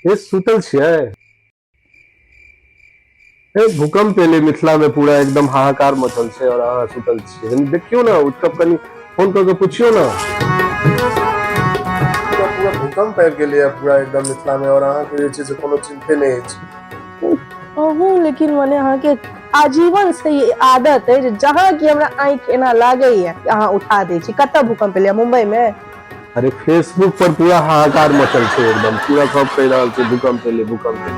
ए सुतल छियै? ए भूकंप एलै मिथिला में, पूरा एकदम हाहाकार मचल छै और अहाँ सुतल छियै। कनी देखियौ ने, उठि कऽ कनि फोन कऽ के पुछियौ ने। पूरा पूरा भूकंप आबि गेलैए पूरा एकदम मिथिला में और अहाँके जे छै से कोनो चिन्ते नहि अछि। अहूँ लेकिन मने अहाँके आजीवन से ई आदत अइ जे जहाँ कि हमरा आँखि एना लागैए अहाँ उठा दै छी। कतऽ भूकंप एलैए? मुम्बई में? अरे फेसबुक पर पूरा हाहाकार मचल छै, एकदम पूरा सब कहि रहल छै भूकंप एलै, भूकंप एलै।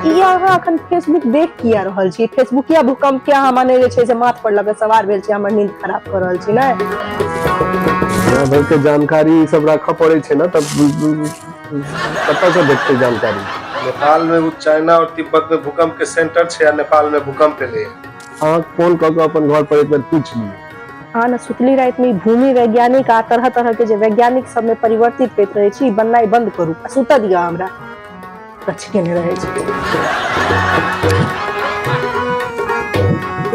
ई अहाँ अखन फेसबुक देख किया रहल छी? फेसबुकिया भूकंप के अहाँ माने जे छै से माथ पर लऽ के सवार भेल छी, हमर नींद खराब कऽ रहल छी ने? दुनिया भरि के जानकारी ई सब राखऽ पड़ै छै ने, तब कतऽ से भेटतै जानकारी? नेपाल में ओ चाइना और तिब्बत में भूकंप के सेंटर छै आ नेपाल में भूकंप एलै। अहाँ फोन कऽ के अपन घर पर एक बेर पूछि लियौ। अहाँ ने सुतली राति में भूमि वैज्ञानिक आ तरह तरह के जे वैज्ञानिक सब में परिवर्तित होइत रहै छी, बननाइ बंद करू आ सुतऽ दिअ हमरा। कच्छ केने रहै छी।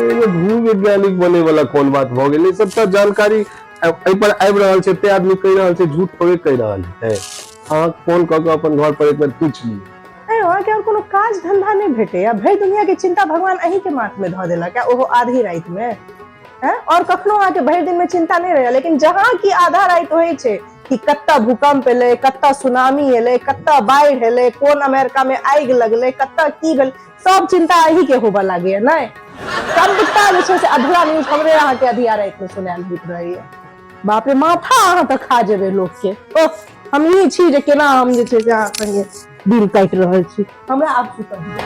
एहिमे भू वैज्ञानिक बने वाला कोन बात भऽ गेलै? सबटा जानकारी एहि पर आबि रहल छै, एते आदमी कहि रहल छै, झूठ थोड़े कहि रहल है। अहाँ फोन कऽ के अपन घर पर एक बेर पूछि लियौ। अहाँके आओर कोनो काज धंधा नहि भेटैया? भरि दुनिया के चिंता भगवान अहीं के माथ में धऽ देलक, ओहो आधी राति में। और कखनो अहाँके भरि दिन में चिंता नहि रहैया, लेकिन जहाँ की आधा राति होइ छै कि कतऽ भूकंप एलै, कतऽ सुनामी एलै, कतऽ बाढ़ि एलै, कोन अमेरिका में आगि लगलै, कतऽ की भेल, सब चिंता अही के होबऽ लागैया। नहि, सबटा जे छै से अधला न्यूज हमरे अहाँके अधिया राति में सुनायल होइत रहैया। बाप रे, माथा अहाँ तऽ खा जेबै लोक के। ओह, हम ई छी जे केना हम जे छै से अहाँ संगे दिन काटि रहल छी। हमरा आब सुतऽ दिअ।